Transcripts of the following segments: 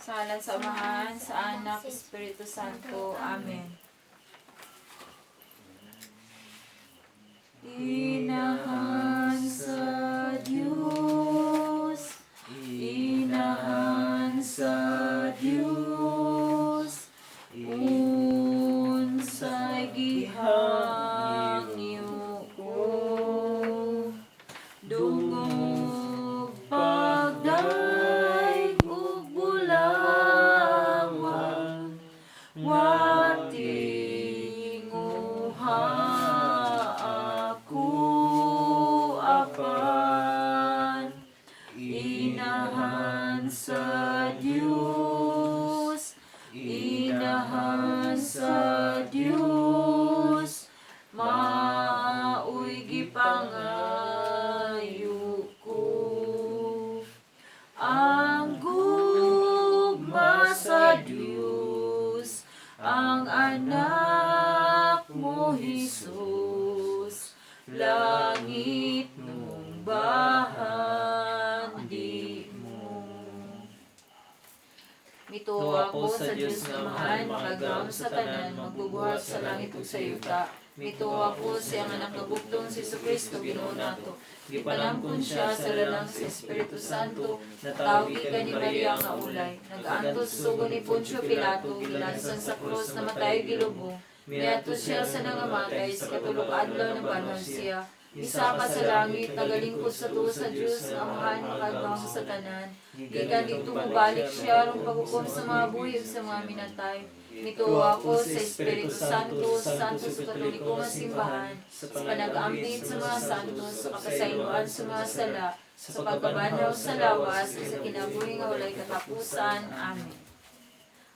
Sa ngalan sa Amahan, sa Anak, Espiritu Santo. Amen. Inahan sa Diyos, inahan sa Diyos, unsay gihangyo ko. Dungog pagdayeg ug bulawan, wa tinguha ako apan inahan sa Dios, inahan sa Dios, maoy gipangayo ko. Ang gugma sa Dios, ang anak mo Jesus, langit nung bahan di mo. Mituo ako sa Dios nga Amahan, makagagahom sa tanan, magbubuhat sa langit ug sa yuta. Mituo ako sa iyang anak nga bugtong si Kristo, Ginoo nato. Gipanangkon siya sa lalang sa Espiritu Santo, natawo gikan ni Maria nga ulay. Nag-antos sugo ni Poncio Pilato, gilansan sa krus, namatay, gilubong. Miadto siya sa nangamatay, sa katulo ka adlaw nabanhaw siya. Misaka sa langit, nagalingkod sa tuo sa Dios nga Amahan, makagagahom sa tanan. Gikan didto mobalik siya aron paghukom sa mga buhi ug sa mga minatay. Mituo ako sa Espiritu Santo, sa Santo sa Katoliko nga simbahan, sa panag-ambit sa mga santos, sa kapasayloan sa mga sala, sa pagkabanhaw sa lawas, ug sa kinabuhi nga walay katapusan. Amen.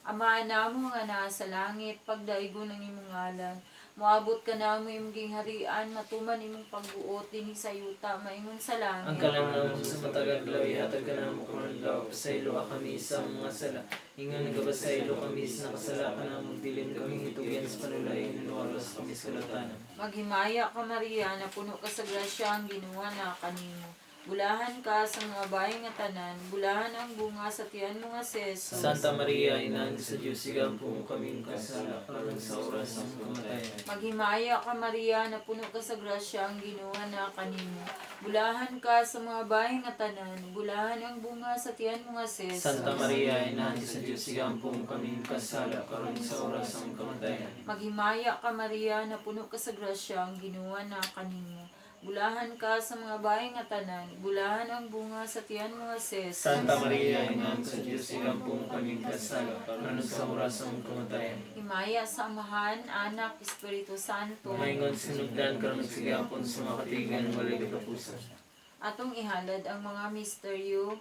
Ama namo nga naa sa langit, pagdaigon ang imong ngalan. Moabot kanamo imong gingharian, matuman imong pagbuot dinhi sa yuta maingon sa Ang langit. kalan namo sa matag adlaw ihatag kanamo karong adlaw. Pasayloa kami sa among mga sala, ingon nagapasaylo kami sa nakasala kanamo. Dili kami itugyan sa panulaing, luwas kami sa kalautan. Maghimaya ka, Maria, napuno ka sa grasya, ang Ginoo naa kanimo. Bulahan ka sa mga babae nga tanan, bulahan ang bunga sa tiyan mo nga si Jesus. Santa Maria, Inahan sa Dios, igampo mo kami kasala, karon sa oras sa among kamatayan. Maghimaya ka, Maria, napuno ka sa grasya, ang Ginoo naa kanimo. Bulahan ka sa mga babae nga tanan, bulahan ang bunga sa tiyan mo nga si Jesus. Santa Maria, Inahan sa Dios, igampo mo kami kasala, karon sa oras sa among kamatayan. Maghimaya ka, Maria, napuno ka sa grasya, ang Ginoo naa kanimo. Bulahan ka sa mga babae nga tanan, bulahan ang bunga sa tiyan mo nga si Jesus. Santa Maria, Inahan sa Dios, igampo mo kami kasala, karon sa oras sa among kamatayan. Himaya sa Amahan, Anak, Espiritu Santo. Maingon sinugdan karon ug sa gihapon sa mga katigan walay katapusan. Atong ihalad ang mga misteryo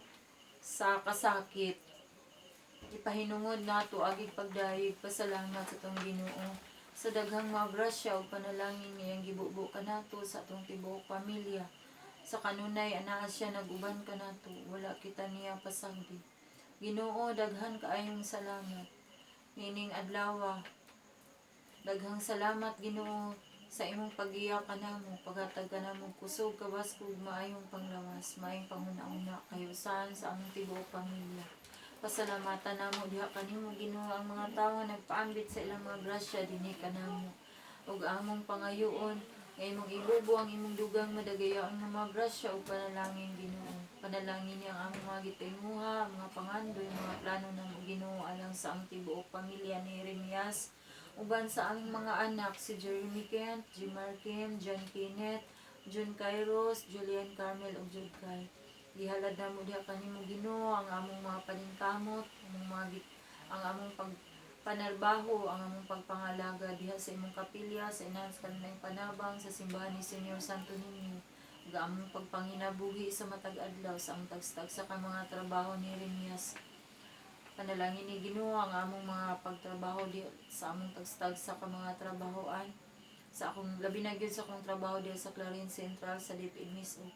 sa kasakit. Ipahinungod nato agig pagdayeg pasalamat sa atong Ginoo sa daghang mga grasya ug panalangin nga iyang gibubo kanato sa atong tibuok pamilya. Sa kanunay anaa siya nag-uban kanato, wala kita niya pasagdi. Ginoo, daghan kaayong salamat niining adlaw. Daghang salamat, Ginoo, sa imong paggiya kanamo, paghatag kanamo kusog, kabaskog, maayong panglawas, maayong panghuna-una, kahiusan sa among tibuok pamilya. Pasalamatan namo diha kanimo, Ginoo, ang mga tawo nga nagpaambit sa ilang mga grasya dinhi kanamo. Ug among pangayoon nga imong ibubo ang imong dugang madagayaon nga mga grasya ug panalangin, Ginoo. Panalangin niya ang among mga gitinguha, mga pangandoy, mga plano namo, Ginoo, alang sa among tibuok pamilya ni Jeremias, uban sa aming mga anak si Jeremy Kent, Jimar Kim, John Kenneth, John Kairos, Julian Carmel ug Jude Kai. Gihalad namo diha kanimo, Ginoo, ang among mga paningkamot, ang among pag panarbaho, ang among pagpangalaga diha sa imong kapilya, sa inahan sa kanunayng panabang, sa simbahan ni Señor Santo Niño, ug ang among pagpanginabuhi sa matag adlaw sa among tagsa ka mga trabaho ni Jeremias. Panalangin ni Ginoo ang among mga pagtrabaho di sa among tagsa ka mga trabahoan. Sa akong labi na gyud sa akong trabaho diha sa Clarin Central sa DepEd mismo.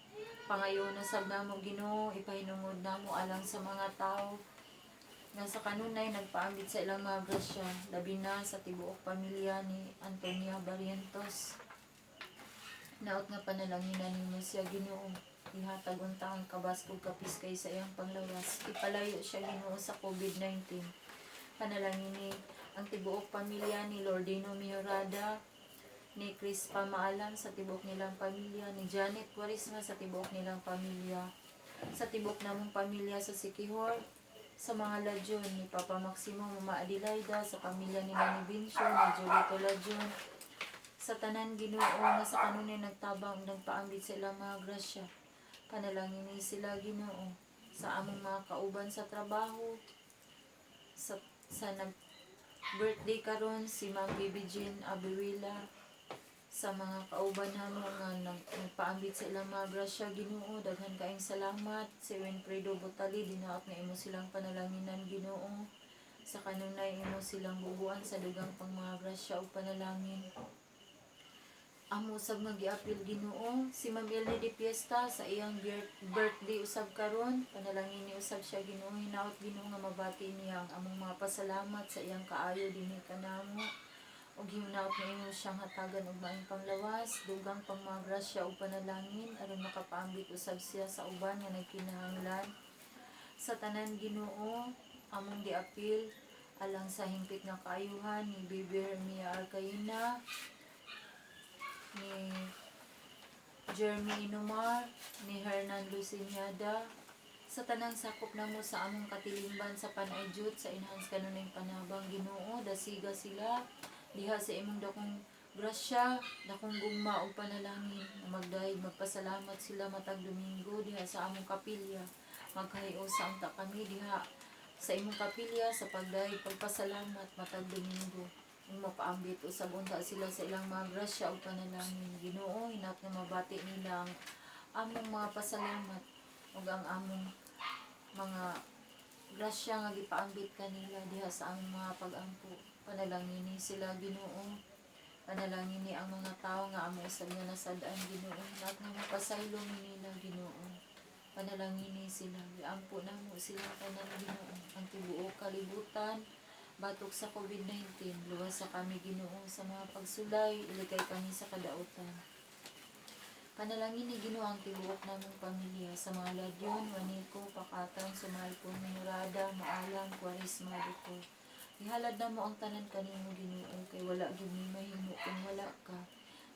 Pangayo na sab namo, Ginoo, ipahinungod namo alang sa mga tao nga sa kanunay nagpaambit sa ilang mga grasya, labi na sa tibuok pamilya ni Antonia Barrientos. Naot nga panalanginan nimo siya, Ginoo. Ihatag unta ang kabaskog kapiskay sa iyang panglawas. Ipalayo siya, Ginoo, sa COVID-19. Panalangini ang tibuok pamilya ni Lordino Miorada, ni Chris Pamaalam sa tibuok nilang pamilya, ni Janet Quaresma sa tibuok nilang pamilya, sa tibuok namong pamilya sa Sikihor, sa mga Ladyon, ni Papa Maximo, Mama Adelaida, sa pamilya nila ni Bincio, ni Julito Ladyon, sa tanan, Ginoo, nga sa kanunay nagtabang ug nagpaambit sa ilang mga grasya. Panalangin ni sila, Ginoo, sa among mga kauban sa trabaho, sa nag birthday karon si Ma'am Baby Jean Abiwila, sa mga kauban namo nga nagpaambit sa ilang mga grasya. Ginoo, daghan kaayong salamat. Si Winfredo Butali, dinaot nga imo silang panalanginan, Ginoo. Sa kanunay imo silang bubuan sa dugang pang mga grasya ug panalangin. Amo usab nga giapil, Ginoo, si Ma'am Elnie de Fiesta sa iyang birthday usab karon. Panalangin ni usab siya, Ginoo. Hinaot, Ginoo, nga mabati niya ang among mga pasalamat sa iyang kaayo dinhi kanamo ug hinaot nga imo siyang hatagan og maayong panglawas, dugang pang mga grasya ug panalangin aron makapaambit usab siya sa uban nga nagkinahanglan. Sa tanan, Ginoo, among giapil alang sa hingpit nga kaayuhan ni Bibi Mia Arcaina, ni Jeremy Inumar, ni Hernan Luciniada, sa tanang sakop namo sa among katilimban sa Panay Jude, sa enhance kanunay panabang. Ginoo, dasiga sila diha sa imong dakong grasya, dakong gugma ug panalangin. Magdayeg magpasalamat sila matag Domingo diha sa among kapilya. Magkahiusa unta kami diha sa imong kapilya sa pagdayeg pagpasalamat matag Domingo. Ug mapaambit usab unta sila sa ilang mga grasya ug panalangin. Ginoo, hinaot nga mabati nila ang among mga pasalamat ug ang among mga grasya nga gipaambit kanila diha sa among mga pag-ampo. Panalangini sila, Ginoo. Panalangini ang mga tao nga amo usab nga nasad-an, Ginoo. Hinaot nga mapasaylo mi nila, Ginoo. Panalangini sila. Giampo namo sila tanan, Ginoo. Ang tibuok kalibutan batok sa COVID-19. Luwas sa kami, Ginoo, sa mga pagsulay, ilikay kami sa kadautan. Panalangin ni Ginoo ang tibuok namong pamilya sa mga Ladyon, Juanico, Pakatan, Sumalpon, Minorada, Maalam, Quaresma, Duko. Ihalad namo ang tanan kanimo, Ginoo, kay wala gyud mi mahimo kung wala ka.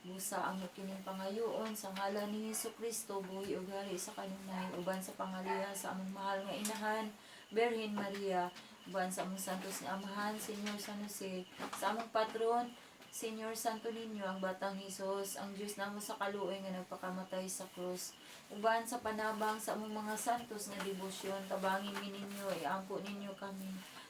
Busa ang kining pangayoon sa ngalan ni Hesus Kristo, buhi ug hari sa kanunay, uban sa pangaliya sa among mahal nga inahan, Birhen Maria, uban sa among santos nga amahan, Señor San Jose, sa among patron, Señor Santo Niño, ang Batang Hesus, ang Diyos namo sa kaluoy nga nagpakamatay sa krus. Uban sa panabang sa among mga santos nga debosyon, tabangin mi ninyo, iampo ninyo kami.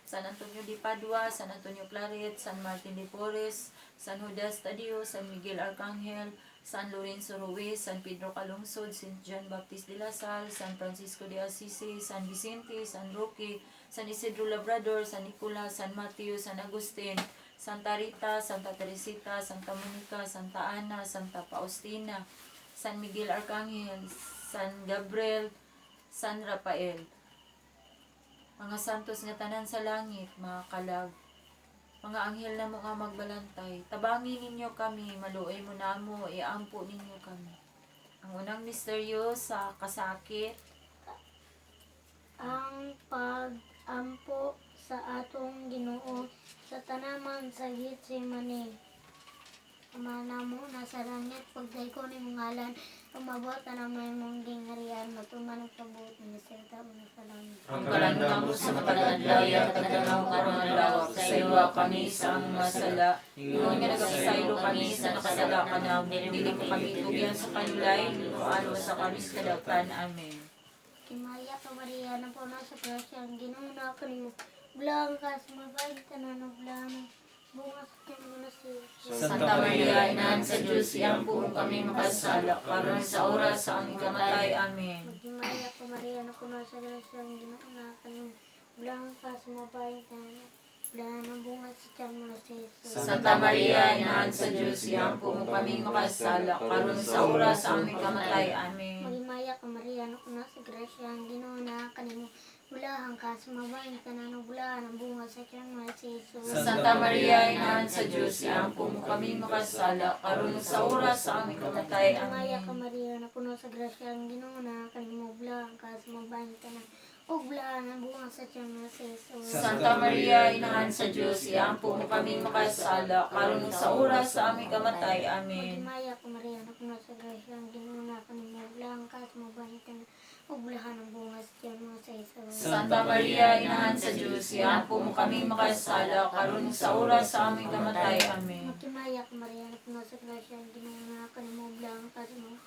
San Antonio de Padua, San Antonio Claret, San Martin de Porres, San Judas Tadeo, San Miguel Arcangel, San Lorenzo Ruiz, San Pedro Calungsod, St. John Baptist de la Salle, San Francisco de Assisi, San Vicente, San Roque, San Isidro Labrador, San Nicolas, San Mateo, San Agustin, Santa Rita, Santa Teresita, Santa Monica, Santa Ana, Santa Faustina, San Miguel Arcangel, San Gabriel, San Rafael. Mga santos nga tanan sa langit, mga kalag, mga anghel namo nga magbalantay, tabangi ninyo kami, maluoy mo namo, iampo ninyo kami. Ang unang misteryo sa kasakit, Ang pag-ampo sa atong Ginoo sa tanaman sa Getsemane. Ama namo nasa langit, pagdayko ni mong ngalan, umabot ang imong gingharian, matuman ang kabuot nga sa tao na sa langit. Ang kalan namo sa matag adlaw, ihatag kanamo karong adlaw. Pasayloa kami sa among mga sala, ingon nga nagapasaylo kami sa nakasala kanamo. Dili mo kami tugyan sa panulay, hinuon sa kami sa kadautan. Amen. Kay Maria ka Maria, napuno sa grasya, ang Ginoo naa kanimo. Bulahan ka sa mga babaeng tanan, ug bulahan ang bunga sa tiyan mo na si Jesus. Santa Maria, Inahan sa Diyos, iampo mo kami makasala, karon sa oras sa aming kamatay. Amen. Maghimaya ka Maria, napuno sa grasya, ang Ginoo naa kanimo. Bulahan ka sa mga babaeng tanan, bulahan ang bunga sa tiyan mo na si Jesus. Santa Maria, Inahan sa Diyos, iampo mo kami makasala, karon sa oras sa aming kamatay. Amen. Maghimaya ka Maria, napuno sa grasya, ang Ginoo naa kanimo. Bulahan ka sa mga babaeng tanan, ug bulahan ang bunga sa tiyan mo nga si Jesus. Santa Maria, Inahan sa Diyos, iampo mo kami makasala, karon ug sa oras sa aming kamatay. Maghimaya ka Amen. Maria, napuno sa grasya, ang Ginoo naa kanimo. Bulahan ka sa mga babaeng tanan, ug bulahan ang bunga sa tiyan mo nga si Jesus. Santa Maria, Inahan sa Diyos, iampo mo kami makasala, karon ug sa oras sa aming kamatay. Amen. Maghimaya ka Maria, napuno sa grasya, ang Ginoo naa kanimo. Bulahan ka sa mga babaeng tanan, ug bulahan ang bunga sa tiyan mo nga si Jesus. Santa Maria, Inahan sa Diyos, iampo mo kami makasala, karon ug sa oras sa aming kamatay. Amen. Maghimaya ka Maria, napuno sa grasya, ang Ginoo naa kanimo. Bulahan ka sa mga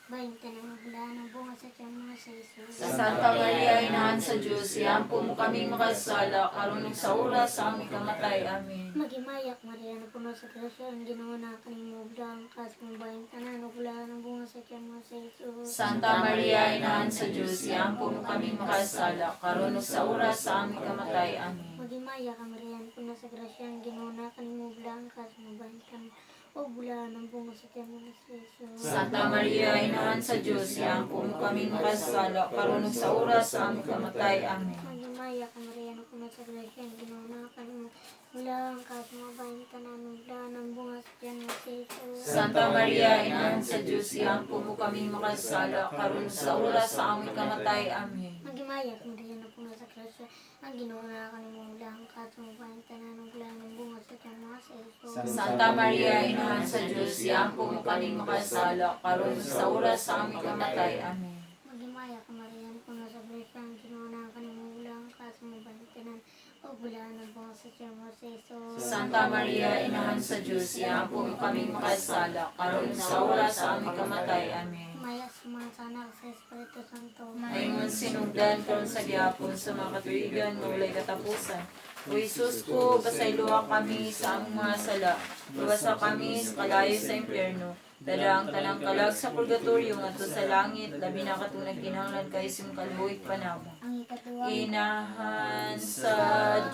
babaeng tanan, ug bulahan ang bunga sa tiyan mo nga si Jesus. Santa Maria, Inahan sa Diyos, iampo mo kami makasala, karon ug sa oras sa aming kamatay. Amen. Maghimaya ka Maria, napuno sa grasya, ang Ginoo naa kanimo. Bulahan ka sa mga babaeng tanan, ug bulahan ang bunga sa tiyan mo nga si Jesus. Santa Maria, Inahan sa Diyos, iampo mo kami makasala, karon ug sa oras sa aming kamatay. Amen. Maghimaya ka Maria, napuno sa grasya, ang Ginoo naa kanimo. Bulahan ka sa mga babaeng tanan, ug bulahan ang bunga sa tiyan mo nga si Jesus. Santa Maria, Inahan sa Diyos, iampo mo kami makasala, karon ug sa oras sa aming kamatay. Amen. Maghimaya ka Maria, napuno sa grasya, ang Ginoo naa kanimo. Bulahan ka sa mga babaeng tanan, ug bulahan ang bunga sa tiyan mo nga si Jesus. Santa Maria, Inahan sa Diyos, iampo mo kami makasala, karon ug sa oras sa aming kamatay. Amen. Maghimaya ka Maria, napuno sa grasya, ang Ginoo naa kanimo. Bulahan ka sa mga babaeng tanan, ug bulahan ang bunga sa tiyan mo nga si Jesus. Santa Maria, Inahan sa Diyos, iampo mo kami makasala, karon ug sa oras sa aming kamatay. Amen. Maghimaya ka Maria, napuno sa grasya, ang Ginoo naa kanimo. Bulahan ka sa mga babaeng tanan, ug bulahan ang bunga sa tiyan mo nga si Jesus. Santa Maria, Inahan sa Diyos, iampo mo kami makasala, karon ug sa oras sa aming kamatay. Amen. Himaya sa Amahan, sa Anak, sa Espiritu Santo. Maingon sinugdan karon sa gihapon sa mga katuigan nga walay katapusan. O Jesus ko, pasayloa kami sa among mga sala, luwasa kami sa kalayo sa impyerno. Dala ang tanang kalag sa purgatorio ngadto sa langit, labi na katong nagkinahanglan kaayo sa imong kaluoy panabang. Ang ikaduha, Inahan sa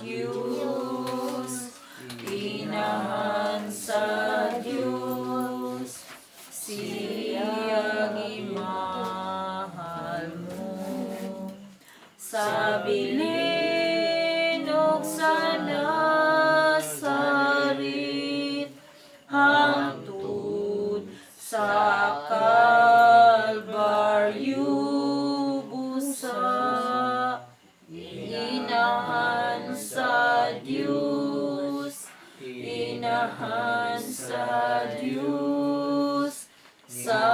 Diyos, Inahan sa Diyos, siyang imahal mo. Sa bilin ug sa Nazaret, hangtod sa Kalbaryo busa. Inahan sa Diyos, Inahan sa Diyos, sa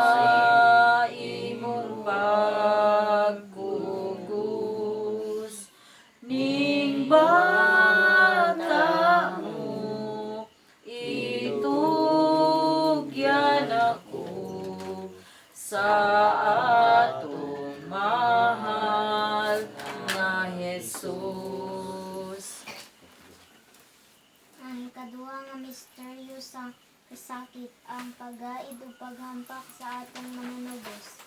imong pagkugos. Ning bata mo, itugyan ako sa atong mahal nga Jesus. Ang ikaduha nga misteryo sa kasakit, ang paggaid ug paghampak sa atong Manunubos.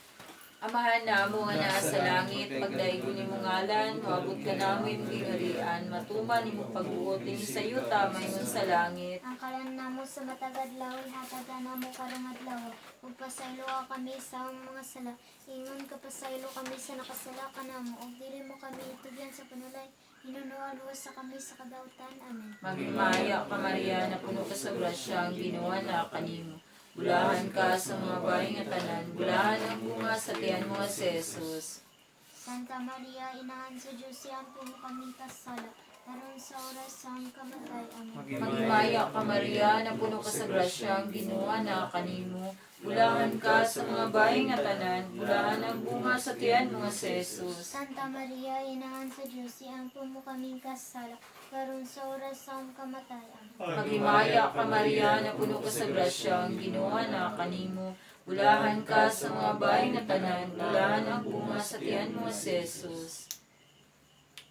Amahan namo nga naa sa langit, pagdaygon nimo ngalan, moabot kanamo imong gingharian, matuman imong pagbuot dinhi sa yuta maingon sa langit. Ang kalan namo sa matag adlaw, ihataga namo karong adlaw, ug pasayloa kami sa among mga sala, ingon kapasaylo kami sa nakasala kanamo, ug dili mo kami itugyan sa panulay, hinunoa luwasa kami sa kadautan. Amen. Maghimaya ka Maria, napuno ka sa grasya, ang Ginoo naa kanimo. Bulahan ka sa mga babae nga tanan, bulahan ang bunga sa tiyan mo nga si Jesus. Santa Maria, Inahan sa Diyos, iampo mo kami kasala, karon sa oras sa among kamatay. Amen. Maghimaya ka Maria, napuno ka sa grasya, ang Ginoo naa kanimo. Bulahan ka sa mga babae nga tanan, bulahan ang bunga sa tiyan mo nga si Jesus. Santa Maria, Inahan sa Diyos, iampo mo kami kasala, karon sa oras sa among kamatay. Amen. Maghimaya ka Maria, napuno ka sa grasya, ang Ginoo naa kanimo. Bulahan ka sa mga babae nga tanan, bulahan ang bunga sa tiyan mo nga si Jesus.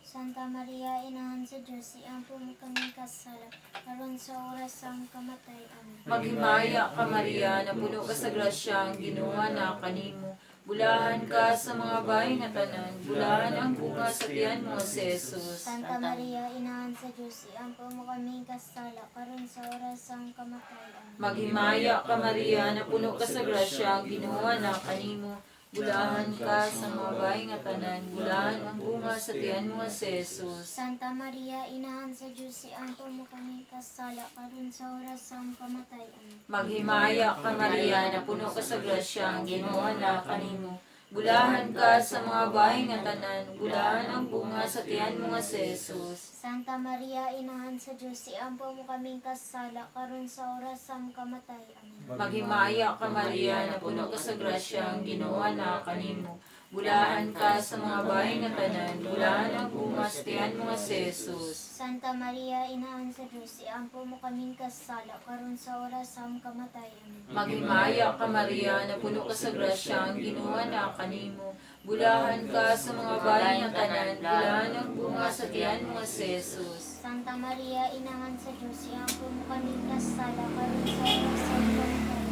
Santa Maria, Inahan sa Diyos, iampo mo kami kasala, karon sa oras sa among kamatay. Amen. Maghimaya ka Maria, napuno ka sa grasya, ang Ginoo naa kanimo. Bulahan ka sa mga babae nga tanan, bulahan ang bunga sa tiyan mo nga si Jesus. Santa Maria, Inahan sa Diyos, iampo mo kami kasala, karon sa oras sa among kamatay. Amen. Maghimaya ka Maria, napuno ka sa grasya, ang Ginoo naa kanimo. Bulahan ka sa mga babae nga tanan, bulahan ang bunga sa tiyan mo nga si Jesus. Santa Maria, inahan sa Diyos, iampo mo kami kasala, karon sa oras sa among kamatay. Amen. Maghimaya ka, Maria, na puno ka sa grasya, ang Ginoo na kanimo. Bulahan ka sa mga bahay nga tanan, bulahan ang bunga sa tiyan mo nga si Jesus. Santa Maria, inahan sa Diyos, iampo mo kami kasala, karon sa oras sa among kamatay. Amen. Maghimaya ka, Maria, na puno ka sa grasya, ang Ginoo na kanimo. Bulahan ka sa mga bahay nga tanan, bulahan ang bunga sa tiyan mo nga si Jesus. Santa Maria, inahan sa Diyos, iampo mo kaming kasala, karon sa oras sa among kamatay. Amen. Maghimaya ka, Maria, na puno ka sa grasya, ang Ginoo na kanimo. Bulahan ka sa mga bahay nga tanan, bulahan ang bunga sa tiyan mo nga si Jesus. Santa Maria, inahan sa Diyos, iampo mo kaming kasala, karon sa oras sa among kamatay. Amen.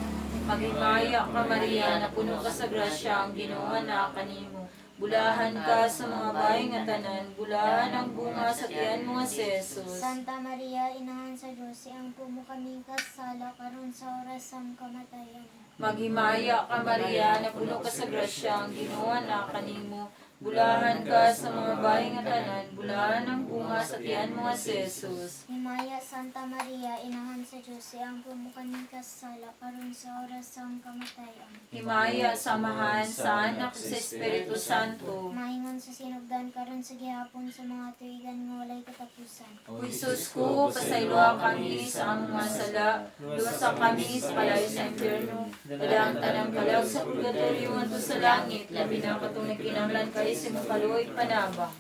Maghimaya ka, Maria, na puno ka sa grasya, ang Ginoo na kanimo. Bulahan ka sa mga bahay nga tanan, bulahan ang bunga sa tiyan mo nga si Jesus. Santa Maria, inahan sa Diyos, iampo mo kaming kasala, karon sa oras sa among kamatay. Amen. Maghimaya ka, Maria, na puno ka sa grasya, ang Ginoo na kanimo. Bulahan ka sa mga bahay nga tanan, bulahan ang bunga sa tiyan mo nga si Jesus. Himaya Santa Maria, inahan sa Diyos, iampo mo kaming kasala, karon sa oras sa among kamatay. Amen. Himaya sa Amahan, sa Anak, sa Espiritu Santo. Maingon sa sinugdan karon sa gihapon sa mga tuwigan nga walay katapusan. O Jesus ko, pasayloa kami sa among mga sala, luwasa kami sa kalayo sa impyerno, dala ang tanang kalaw sa purgatorio ngadto sa langit, labi na katong nagkinahanglan kay sa imong kaluoy panabang.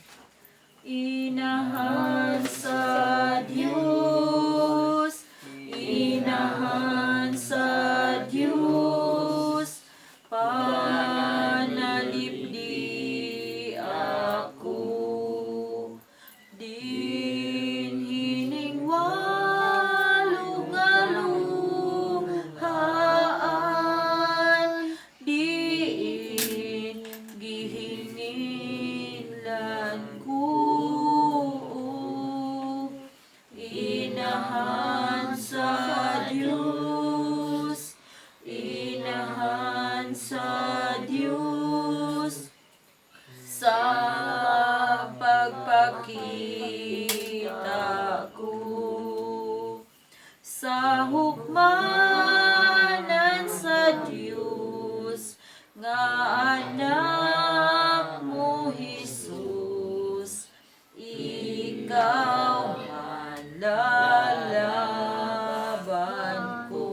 Inahan sa Dios, inahan sa Dios, panalipdi ako. Din hining walong aluhaan, diin gihinginlan ko. Inahan sa Diyos, inahan sa Diyos, sa pagpakita ko sa hukmanan sa Diyos nga anak mo Jesus, ikaw manlalaban ko.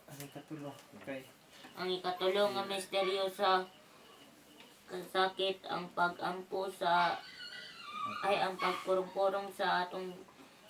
Ang ikatulo, kay Ang ikatulo nga misteryo sa kasakit, ang pagampo sa ay ang pagpurong-purong sa atong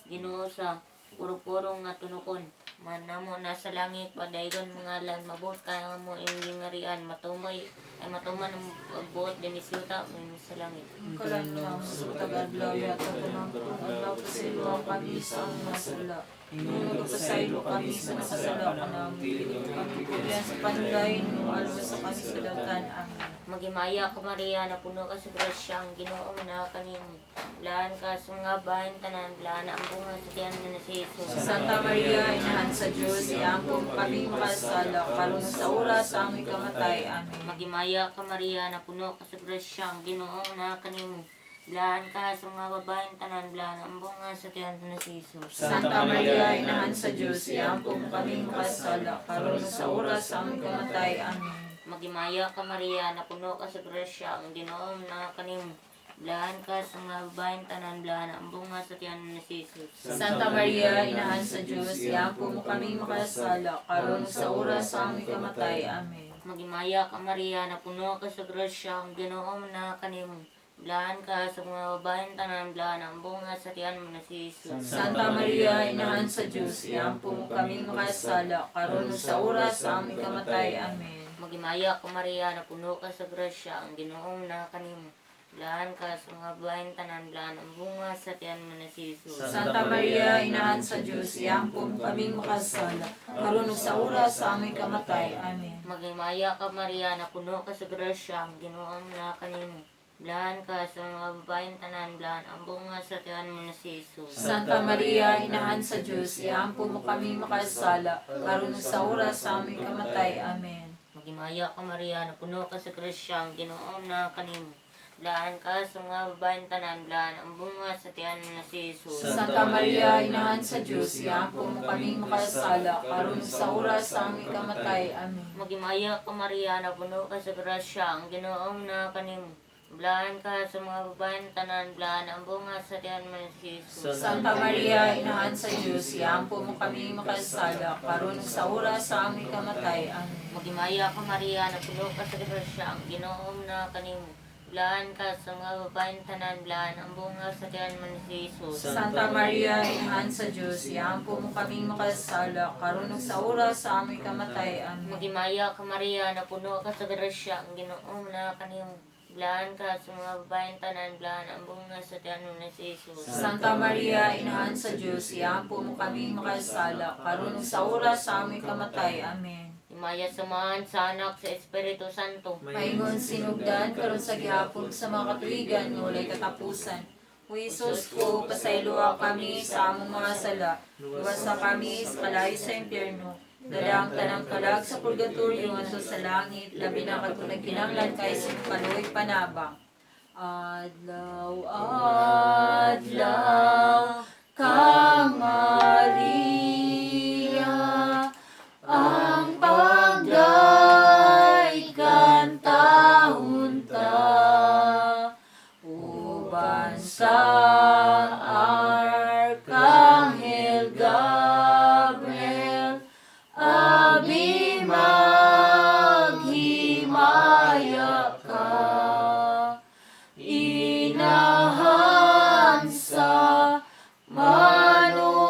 Ginoo sa purong-purong nga tunokon. Manamo na sa langit, padaygon mga lan, mabuot kaya mo imong gingarian, matumay ay matuman ang pagbuot dinhi sa yuta sa langit. Ang kalanang sa tagadlaw yata tanang kung adlaw pasaylo kami sa among mga sala. Ingon Nung nagpasaylo kami sa nakasala ka namin, dili kami tugyan sa panulayin mo, alos sa kami sa dawtan. Amen. Maghimaya ka, Maria, na puno ka sa grasya, ang Ginoo na kanimo. Bulahan ka sa mga bahin tanan, bulahan ang bunga sa tiyan na si Jesus. Santa Maria, inahan sa Diyos, iampo kami makasala, karon sa oras sa aming kamatay. Amen. Maghimaya ka, Maria, na puno ka sa grasya, ang Ginoo na kanimo. Bulahan ka sa mga babaeng tanan, bulahan ang bunga sa tiyan na si Jesus. Santa Maria, inahan sa Diyos, iampo kami makasala, karon sa oras sa aming kamatay. Amen. Maghimaya ka, Maria, na puno ka sa grasya, ang Ginoo na kanimo. Bulahan ka sa mga babaeng tanan, bulahan ang bunga sa tiyan na si Jesus. Santa Maria, inahan sa Diyos, iampo mo kami makasala, karon sa oras sa aming kamatay. Amen. Maghimaya ka, Maria, na puno ka sa grasya, ang Ginoo na kanimo. Bulahan ka sa mga babaeng tanan, bulahan ang bunga sa tiyan mo na si Jesus. Santa Maria, inahan sa Diyos, iampo mo kami makasala, karon sa oras sa aming kamatay. Amen. Maghimaya ka, Maria, na puno ka sa grasya, ang Ginoo na kanimo. Bulahan ka sa mga babaeng tanan, bulahan ang bunga sa tiyan mo na si Jesus. Santa Maria, inahan sa Diyos, iampo mo kami makasala, karon sa oras sa aming kamatay. Amen. Maghimaya ka, Maria, na puno ka sa grasya, ang Ginoo na kanimo. Blaan ka sa mga babaeng tanan, blaan ang bunga sa tiyan mo na si Jesus. Santa Maria, Inahan sa Diyos, iampo mo kami makasala, karon sa oras sa aming kamatay. Amen. Maghimaya ka, Maria, napuno ka sa grasya, ang Ginoo na kanimo. Blaan ka sa mga babaeng tanan, blaan ang bunga sa tiyan mo na si Jesus. Santa Maria, Inahan sa Diyos, iampo mo kami makasala, karon sa oras sa aming kamatay. Amen. Maghimaya ka, Maria, napuno ka sa grasya, ang Ginoo na kanimo. Blaan ka sa mga babaeng tanan, blaan ang bunga sa tiyan mo na si Jesus. Santa Maria, Inahan sa Diyos, iampo mo kami makasala, karon sa oras sa aming kamatay. Amen. Maghimaya ka, Maria, napuno ka sa grasya, ang Ginoo na kanimo. Blaan ka sa mga babaeng tanan, blaan ang bunga sa tiyan mo na si Jesus. Santa Maria, Inahan sa Diyos, iampo mo kami makasala, karon sa oras sa aming kamatay. Amen. Maghimaya ka, Maria, napuno ka sa grasya, ang Ginoo na kanimo. Blaan ka sa mga babaeng tanan, blaan ang bunga sa tiyan mo na si Jesus. Santa Maria, Inahan sa Diyos, iampo mo kami makasala, karon sa oras sa aming kamatay. Amen. Himaya sa Amahan, sa Anak, sa Espiritu Santo. Paingon sinugdan karon sa gihapon sa mga katuigan nga walay katapusan. O Jesus ko, pasayloa kami sa among mga sala. Luwasa kami sa kalayo sa impyerno. Dala ang tanang kalag sa purgatorio ngadto sa langit, labi na katong nagkinahanglan kay sa kaluoy panabang. Adlaw, adlaw, ka Maria, ang pagday kantahon ta, uban sa Arkanghel Gabriel, abi maghimaya ka, inahan sa manunubos,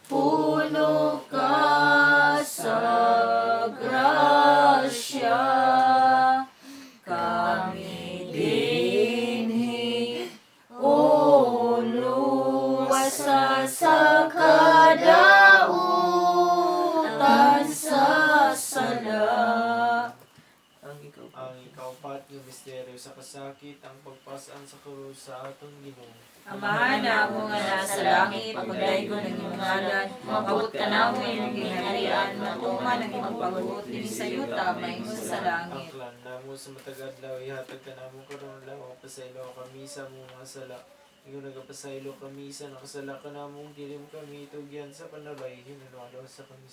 puno ka sa grasya. Kami dinhi, o luwasa sa kadautan sa sala. Ang ikaw Ang ikaupat nga misteryo sa kasakit, ang pagpasan sa krus sa atong Ginoo. Amahan namo nga nasa langit, pagdaygon ang imong ngalan, maabot ka namo imong gingharian, matuman ang imong pagbuot dinhi sa yuta maingon sa langit. Ang klan namo sa matag adlaw ihatag ka namo karon adlaw, pasaylo kami sa among mga sala. Ingon nagapasaylo kami sa nakasala ka namong dili mo kami itugyan sa panalay hinunalo sa kami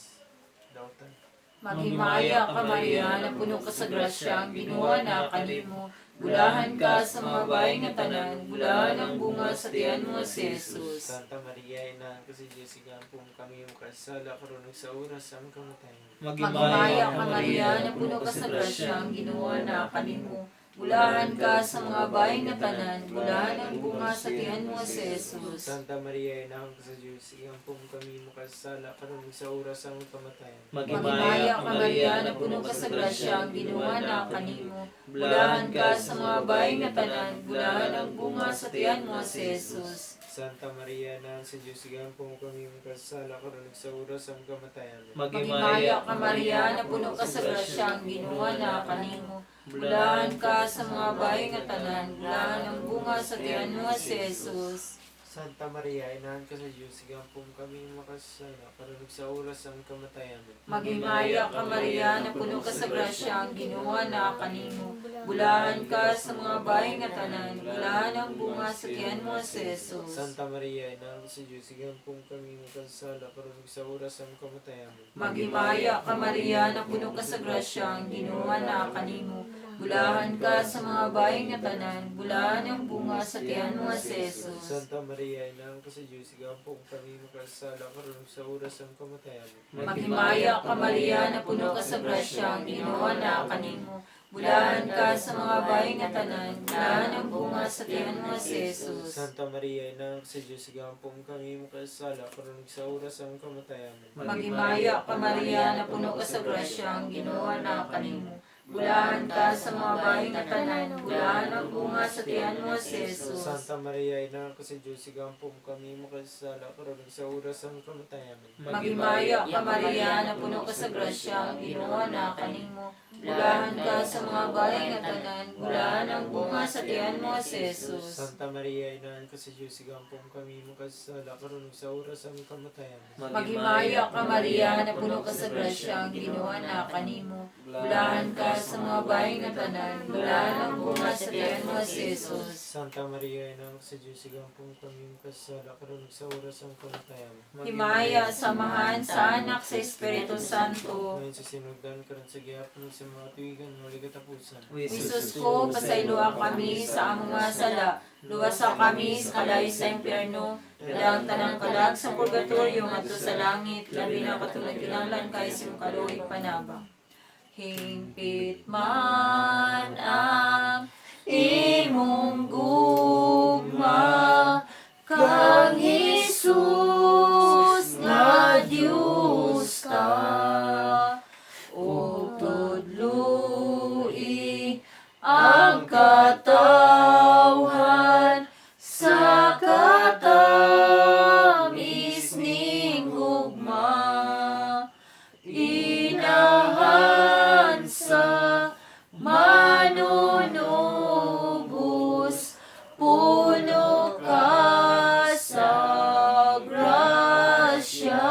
dautan. Maghimaya ka, Maria, napuno ka sa grasya, ang Ginoo na kanimo. Bulahan ka sa mga bahay nga tanan, bulahan ang bunga sa tiyan mo si Jesus. Santa Maria, inahan ka sa Diyos, igampong kami makasala karon ug sa oras sa among kamatayon. Maghimaya ka, Maria, napuno ka sa grasya, ang Ginoo na kanimo. Bulahan ka sa mga bahay nga tanan, bulahan ang bunga sa tiyan mo si Jesus. Santa Maria, inahan ka sa Diyos, igampong kami makasala karon ug sa oras sa among kamatayon. Maghimaya ka, Maria, napuno ka sa grasya, ang Ginoo na kanimo. Bulahan ka sa mga bahay nga tanan, bulahan ang bunga sa tiyan mo si Jesus. Santa Maria, inahan sa Diyos, igampong kami makasala karon ug sa oras sa among kamatayon. Maghimaya ka, Maria, napuno ka sa grasya, ang Ginoo na kanimo. Bulahan ka sa mga bahay nga tanan, bulahan ang bunga sa tiyan mo si Jesus. Santa Maria, inahan ka sa Diyos, igampong kami makasala karon ug sa oras sa among kamatayon. Maghimaya ka, Maria, napuno ka sa grasya, ang Ginoo na kanimo. Bulahan ka sa mga bahay nga tanan, bulahan ang bunga sa tiyan mo si Jesus. Santa Maria, inahan ka sa Diyos, igampong kami makasala karon ug sa oras sa among kamatayon. Maghimaya ka, Maria, napuno ka sa grasya, ang Ginoo na kanimo. Bulahan ka sa mga bahay nga tanan, bulahan ang bunga sa tiyan mo si Jesus. Santa Maria, inahan ka sa Diyos, igampong kami makasala karon ug sa oras sa among kamatayon. Maghimaya ka, Maria, napuno ka sa grasya, ang Ginoo na kanimo. Bulahan ka sa mga bahay nga tanan, bulahan ang bunga sa tiyan mo si Jesus. Santa Maria, inahan ka sa Diyos, igampong kami makasala karon ug sa oras sa among kamatayon. Maghimaya ka, Maria, napuno ka sa grasya, ang Ginoo na kanimo. Bulahan ka sa mga babae nga tanan, bulahan ang bunga sa tiyan mo, si Jesus. Santa Maria, Ina ka sa Diyos, igampo mo kami makasala, karon ug sa oras sa among kamatayan. Amen. Maghimaya ka Maria, napuno ka sa grasya, ang Ginoo na kanimo. Bulahan ka sa mga babae nga tanan, bulahan ang bunga sa tiyan mo, si Jesus. Santa Maria, Ina ka sa Diyos, igampo mo kami makasala, karon ug sa oras sa among kamatayan. Amen. Maghimaya ka Maria, napuno ka sa grasya, ang Ginoo na kanimo. Bulahan ka sa mga babae nga tanan, bulahan ang bunga sa tiyan mo, si Jesus. Santa Maria, Ina ka sa Diyos, igampo mo kami makasala, karon ug sa oras sa among kamatayan. Amen. Himaya, samahan sa anak sa Espiritu Santo. Ngayon sa sinugdan, karon sa gihapon ug sa mga tuwigan, wala katapusan. Jesus ko, pasayloa kami sa among mga sala. Luwasa kami sa kalayo sa impyerno. Dalang tanang kalag sa purgatorio ngadto sa langit, labi na katulad kinahanglan kay sa imong kaluoy panabang. Hingpit man ang imong gugma kang Jesus nga Dios ka. O tudloi ang katawhan sa katamis ning gugma. Inahan sa manunubos, puno ka sa grasya.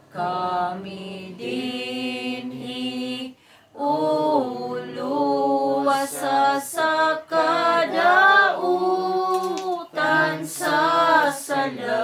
Kami dinhi uluwasa sa kadautan sa sala.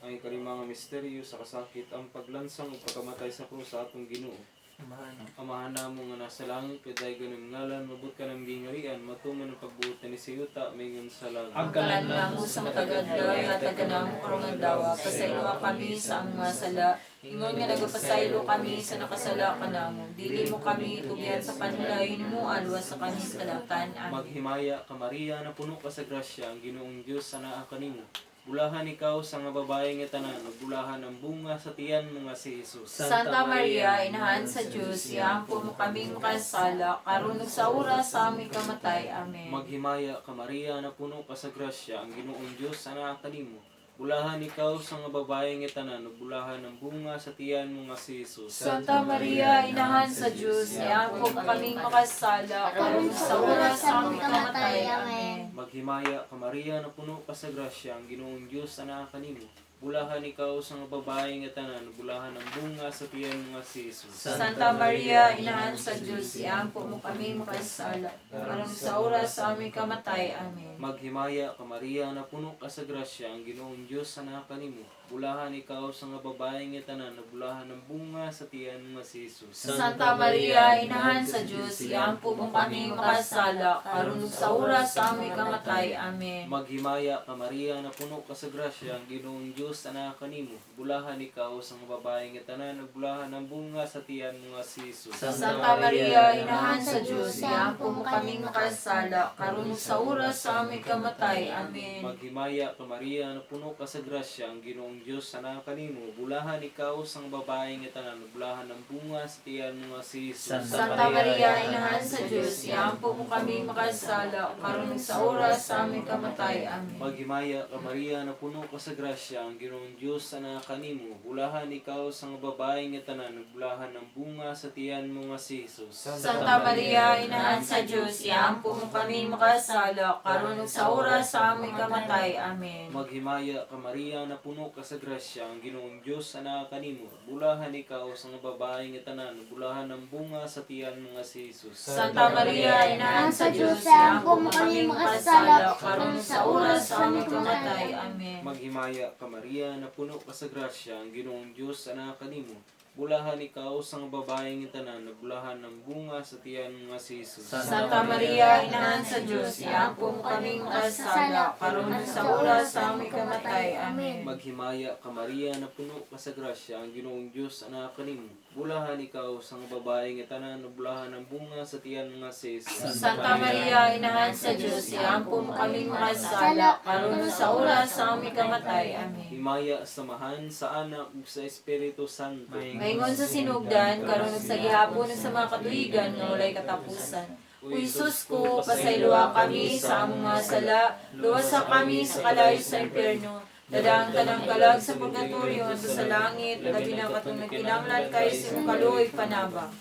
Ang ikalima nga misteryo sa kasakit ang paglansang ug pagkamatay sa krus sa atong Ginoo. Amahan. Amahan namo nga nasa langit, kay ganun ngalan, mabot ka ng gingarian, matuman ang pagbuot ni sa yuta, maingon sa langit. Ang Kalan namo sa matagad adlaw, hatag ka namo karong adlaw, pasayloa kami sa among mga sala, ingon nga nagapasaylo kami sa nakasala kanamo. Dili mo kami tugyan sa panulayon mo, alwas sa kami sa kalautan. Amen. Maghimaya ka Maria, napuno ka sa grasya, ang Ginoong Dios anaa kanimo. Bulahan ikaw sa nga babae nga tanan, ug bulahan ang bunga sa tiyan mo nga si Jesus. Santa Maria, inahan sa Diyos, iampo mo kaming makasala, karon ug sa oras sa aming kamatay. Amen. Maghimaya ka Maria, napuno ka sa grasya, ang Ginoong Dios anaa kanimo. Bulahan ikaw sa nga babae nga tanan, ug bulahan ang bunga sa tiyan mo nga si Jesus. Santa Maria, inahan sa Diyos, iampo mo kaming makasala, karon ug sa oras sa aming kamatay. Amen. Maghimaya ka Maria, napuno ka sa grasya, ang Ginoong Dios anaa kanimo. Bulahan ikaw sa nga babae nga tanan, ug bulahan ang bunga sa tiyan mo nga si Jesus. Santa Maria, inahan sa Diyos, iampo mo kami makasala, karon sa oras sa aming kamatay. Amen. Maghimaya ka Maria, napuno ka sa grasya, ang Ginoong Dios anaa kanimo. Bulahan ikaw sa nga babae nga tanan, ug bulahan ang bunga sa tiyan mo nga si Jesus. Santa Maria, inahan sa Diyos, iampo mo kami makasala, karon sa oras sa aming kamatay. Amen. Maghimaya ka Maria, napuno ka sa grasya, ang Ginoong Dios anaa kanimo. Bulahan ikaw sa nga babae nga tanan, ug bulahan ang bunga sa tiyan mo nga si Jesus. Santa Maria, inahan sa Diyos, iampo mo kaming makasala, karon sa oras sa aming kamatay. Amen. Maghimaya ka Maria, napuno ka sa grasya, ang Ginoong Dios anaa kanimo. Bulahan ikaw sa nga babae nga tanan, ug bulahan ang bunga sa tiyan mo nga si Jesus. Santa Maria, inahan sa Diyos, iampo mo kaming makasala, karon sa oras sa aming kamatay. Amen. Maghimaya ka Maria, napuno ka sa grasya, ang Ginoong Dios anaa kanimo. Bulahan ikaw sa nga babae nga tanan, ug bulahan ang bunga sa tiyan mo nga si Jesus. Santa Maria, inahan sa Diyos, iampo mo kami makasala, karon sa oras sa aming kamatay. Amen. Maghimaya ka Maria, napuno ka sa grasya, ang Ginoong Dios anaa kanimo. Bulahan ikaw sa nga babae nga tanan, ug bulahan ang bunga sa tiyan mo nga si Jesus. Santa Maria, inahan sa Diyos, iampo mo kami makasala, karon sa oras sa aming kamatay. Amen. Maghimaya ka Maria, napuno ka sa grasya, ang Ginoong Dios anaa kanimo. Bulahan ikaw sa nga babae nga tanan, ug bulahan ang bunga sa tiyan mo nga si Jesus. Santa Maria, inahan sa Diyos, iampo mo kaming makasala, karon sa oras sa aming kamatay. Amen. Maghimaya ka Maria, napuno ka sa grasya, ang Ginoong Dios anaa kanimo. Bulahan ikaw sa nga babae nga tanan, ug bulahan ang bunga sa tiyan nga si Jesus. Santa Maria, inahan sa Diyos, iampo mo kaming mga sala, karon ug sa oras sa aming kamatay. Amen. Himaya samahan sa Anak ug sa Espiritu Santo. Maingon sa sinugdan, karon ug sa gihapon ug sa mga katuigan nga walay katapusan. O Hesus ko, pasayloa kami sa among mga sala, luwasa kami sa kalayo sa impyerno. Dadaang tanang kalag sa purgatorio at sa langit, labi na katong nagkinahanglan kay sa imong kaluoy panaba.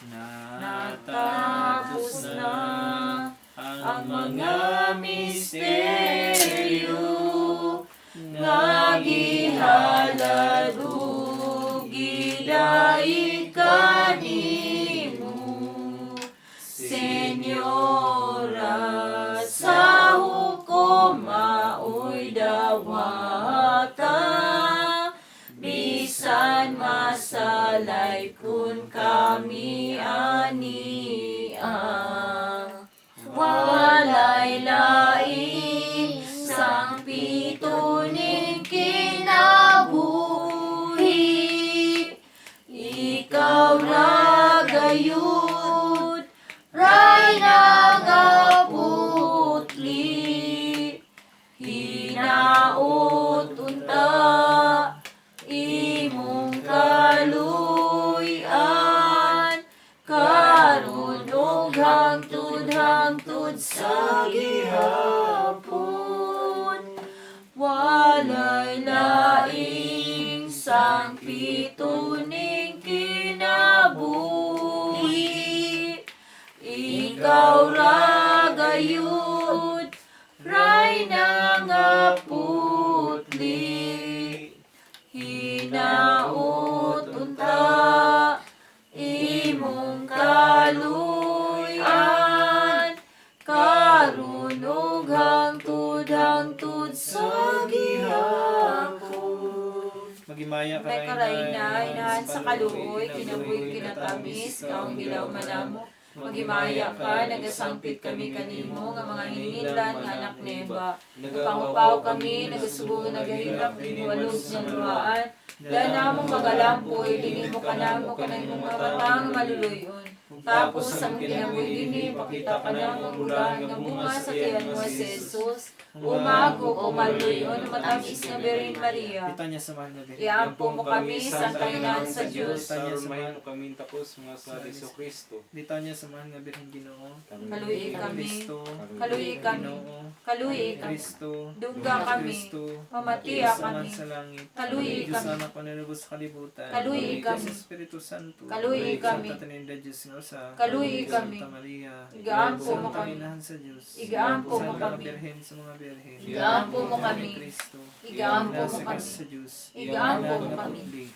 Natapos na ang mga misteryo nga gihalad ug gidaig kanimo, Senyora, sa hukom maoy dawata, bisan masalay kun kami ania. Walay laing sang pito ning kinabuhi, ikaw ra gayud, ray nga putli. Hinaot unta imong kaluy-an, karon ug hangtod hangtod sa gihapon. Walay laing sang pito ning kinabuhi, ikaw ra gayud, ray na nga putli. Hinaot unta imong kaluy-an, karon ug hangtod hangtod sa gihapon. Magimaya ka May karayna, inahan sa kaluoy, kinabuhi kinatamis, kaong gilaw manamo. Magimaya ka, nagasangpit kami kanimo, nga mga hinginlan nga anak neba. Nagpangupaw kami, nagasubo, nagahilak, ginuwalog sa luhaan. Dahil namong magalampo, ilingin mo kanamo, kanang imong mga matang maluluyon. Tapos sa mong kinabuhi dinhi, pakita ka namong bulahan nga bunga sa tiyan mo si Jesus. Umago o maluyon, matamis nga Birhen Maria. Litanya sa mahal na Birhen. Iampo mo kami sa tanan sa Diyos. Sa mahimo kami takos mga sa Jesu Kristo. Litanya sa mahal nga Birhen Ginoo. Kaluyi kami. Kristo. Kaluyi kami. Ginoo. Kaluyi kami. Kristo. Dungga kami. Kristo. Mamatiya Diyos Ama kami. sa langit. Kaluyi Diyos kami. Anak pananubos sa kalibutan. Kaluyi Diyos kami. Espiritu Santo. Kaluyi kami. Santa Trinidad Diyos nga usa. Kaluyi kami. Santa Maria. Igaampo mo Santa kami. Inahan sa Diyos. Igaampo mo Santa kami. Birhen sa mga birhen. Igaampo mo kami. Kristo. Igaampo mo Nasa kami. sa Diyos. Igaampo mo Inahan nga kami. putli.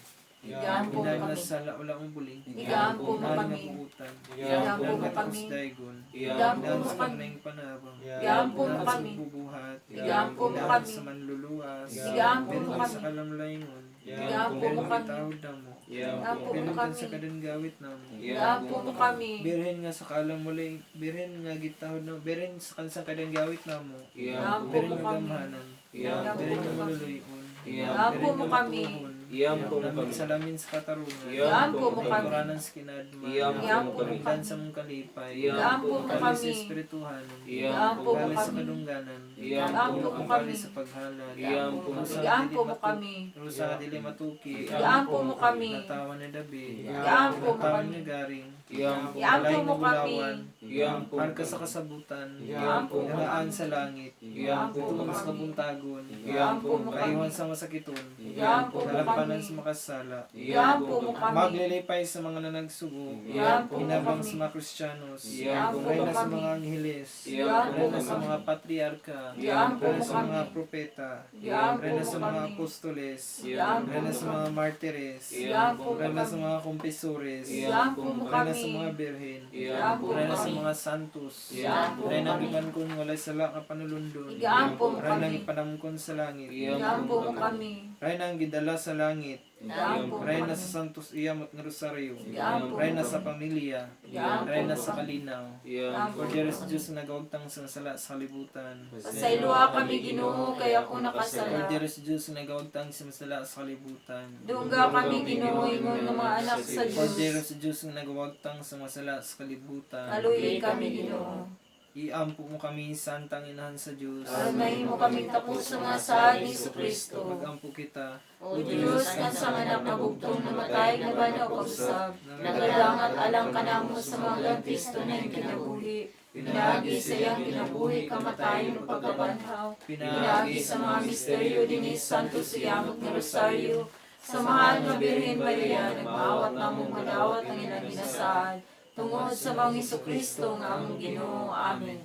Igaampo mo Inahan nga kami. sala wala mong buling. Igaampo mo Inahan nga kami. buutan. Igaampo Inahan mo nga kami. takos daygon. Igaampo Inahan mo sa kami. kanayng panabang. Igaampo mo Inahan sa kami. bubuhat. Igaampo mo Inahan kami. sa manluluwas. Igaampo mo Meron kami. sa kalamlayngon. Igaampo mo Meron kami. gitahod namo. Igaampo mo Meron kami. sa kadangawit namo. Igaampo mo kami. Birhen nga sa kalamulay, birhen nga gitahod namo, birhen sa kansang kadangawit namo. Igaampo Birhen mo nga kami. gamhanan. Igaampo Birhen mo nga kami. maluluyon. Igaampo Birhen mo nga kami. matuhon. Iampo mo Namin kami. salamin sa katarungan. Igaampo mo kami. Pagkuranan sa kinadma. Iampo mo kami. Dan sa mong kalipay. Igaampo mo Kali sa kami. espirituhanon. Iampo mo Kali sa kami. kadungganan. Iampo mo Ang kami. kali sa paghalad. Iampo mo Rusa Igaampo dili mo kami. Rusa dili matuki. Igaampo mo kami. Natawan ni David. Igaampo mo Natawan kami. ni Garing. Iampo Igaampo Balay mo ng kami. bulawan. Iampo Arka sa kasabutan. Iampo mo Daraan sa langit. Iampo mo Tuong sa kami. kabuntagon. Iampo mo kami. Kayuhan sa masakiton. Igaampo mo kami. Nalampanan sa makasala. Igaampo mo kami. Maglilipay sa mga nanagsugo. Igaampo mo Hinabang kami. sa mga Kristiyanos. Igaampo mo Reyna sa kami. mga angheles. Igaampo Reyna mo sa kami. mga patriarka. Igaampo Reyna mo sa kami. mga propeta. Igaampo Reyna mo sa mga kami. apostoles. Igaampo Reyna mo sa kami. mga martires. Igaampo mo Reyna sa kami. mga kumpisores. Igaampo mo Reyna kami. sa mga birhen. Igaampo mo Reyna sa kami. mga santos. Igaampo mo Reyna kami. gikan kon walay sala ka panulundon. Igaampo mo Reyna kami. gipanamkon sa langit. Igaampo mo kami. Reyna ang gidala sa langit. Igaampo mo Reyna kami. sa Santos Iyamot nga Rosario. Igaampo mo Reyna kami. sa pamilya. Igaampo Reyna mo sa kami. kalinaw. Iampo Cordero sa Diyos na nagawagtang sa sala sa kalibutan. Pasayloa kami, Ginoo, kay ako nakasala. Cordero sa Diyos na nagawagtang sa sala sa kalibutan. Dungga kami, Ginoo, ingon nga mga anak sa Cordero Diyos. sa Diyos na nagawagtang sa masala sa kalibutan. Kaluyi kami, Ginoo. Iampo mo kami, Santang Inahan sa Diyos. Aron mahimo kaming takos sa mga saad ni Kristo. Magampo kita. O Diyos, nga sa anak na bugtong namatay, naban o pagsab, nagalangat alang kanamo sa mga gantisto na iyong kinabuhi. Pinaagi sa iyang kinabuhi, kamatayon o pagkabanhaw. Pinaagi sa mga misteryo dinhi Santo Siyamot nga Rosario. Sa mahal nga Birhen Maria, nagmaawat namong madawat ang ilang ginasaad. Tungod sa mga Kristo nga among Ginoo. Amen.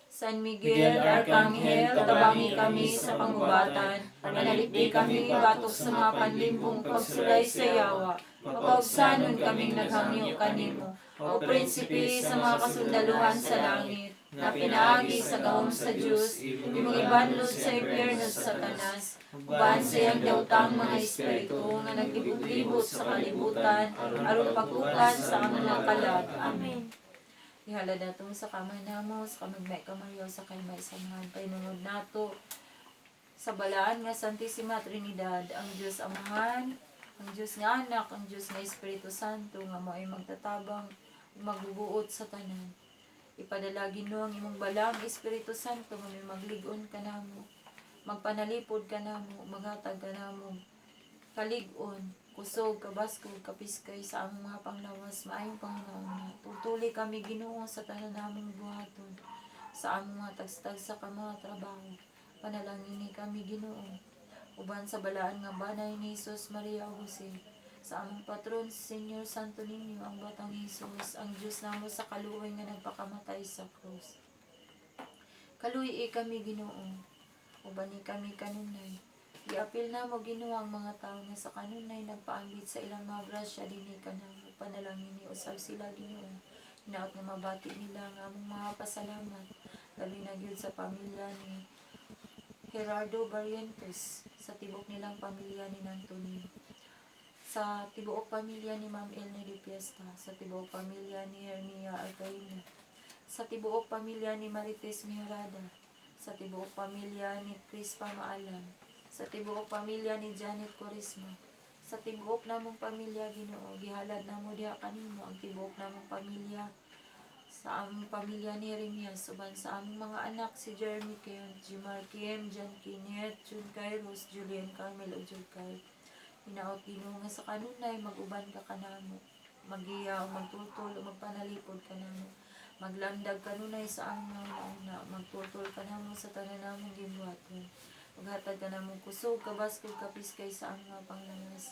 San Miguel Arcangel, tabangi kami sa pangubatan, panalipdi kami batok sa mga panlimbong pagsulay sa yawa, mapaugsanon kaming naghangyo kanimo. O prinsipe sa mga kasundaluhan sa langit, na pinaagi sa gahom sa Diyos, imong ibanlod sa impyerno sa Satanas, uban sa iyang daotang mga espiritu nga naglibot-libot sa kalibutan, aron pag-ukan sa among mga kalag. Amen. Ihalad nato sa kamay namo, sa kamagmay kamaryo, sa kay may samahan, painungod nato sa balaan nga Santissima Trinidad, ang Diyos Amahan, ang Diyos nga Anak, ang Diyos nga Espiritu Santo, nga mao'y magtatabang ug magbubuot sa tanan. Ipadala Ginoo ang imong balaang Espiritu Santo nga may maglig-on kanamo, magpanalipod kanamo, maghatag kanamo, kalig-on, kusog, kabaskog, kapiskay sa among mga panglawas, maayong panghunauna. Tutuli kami Ginoo sa tanan namong buhaton, sa among mga tagstag sa mga trabaho. Panalangini kami Ginoo. Uban sa balaan nga banay ni Jesus, Maria ug Jose, sa among patron, Senyor Santo Niño, ang Batang Jesus, ang Diyos namo sa kaluoy nga nagpakamatay sa krus. Kaluoy kami Ginoo. Uban ni kami kanunay. Giapil namo Ginoo ang mga tawo nga sa kanunay nagpaambit sa ilang mga grasya dinhi kanamo. Panalangini usab sila Ginoo. Hinaot nga mabati nila ang among mga pasalamat, labi na gyud sa pamilya ni Gerardo Barrientos, sa tibok nilang pamilya ni Antonio, sa tibuok pamilya ni Ma'am Elne de Fiesta, sa tibuok pamilya ni Hermia Alcaina, sa tibuok pamilya ni Marites Mihorada, sa tibuok pamilya ni Crispa Maalam, sa tibuok pamilya ni Janet Corisma, sa tibuok namong pamilya Ginoo, gihalad namo diha kanimo ang tibuok namong pamilya, sa among pamilya ni Jeremias, uban sa among mga anak si Jeremy Ken, Jimar Kim, John Kinet, Jun Kairos, Julian Carmel ug Jude Kyle. Hinaot Ginoo nga sa kanunay mag-uban ka kanamo, magiya o magtultol o magpanalipod kanamo, maglandag kanunay sa among mga una, magtultol kanamo sa tanan namong gibuhaton. Maghatag ka namong kusog, kabaskog, kapiskay sa among mga panglawas,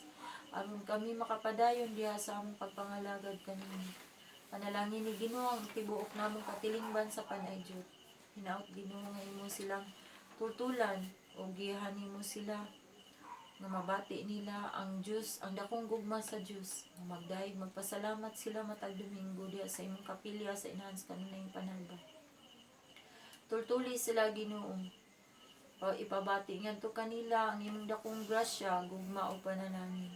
aron kami makapadayon diha sa among pagpangalagad kanimo. Panalangin ni Ginoo ang tibuok namong katilingban sa panayjot. Hinaot Ginoo nga imo silang tultulan o giyahan nimo sila nga mabati nila ang Dios, ang dakong gugma sa Dios, nga magdayeg magpasalamat sila matag Domingo diha sa imong kapilya sa inahan sa kanunayng panalba. Tultuli sila Ginoo. O ipabati ngadto kanila ang imong dakong grasya, gugma o panalangin.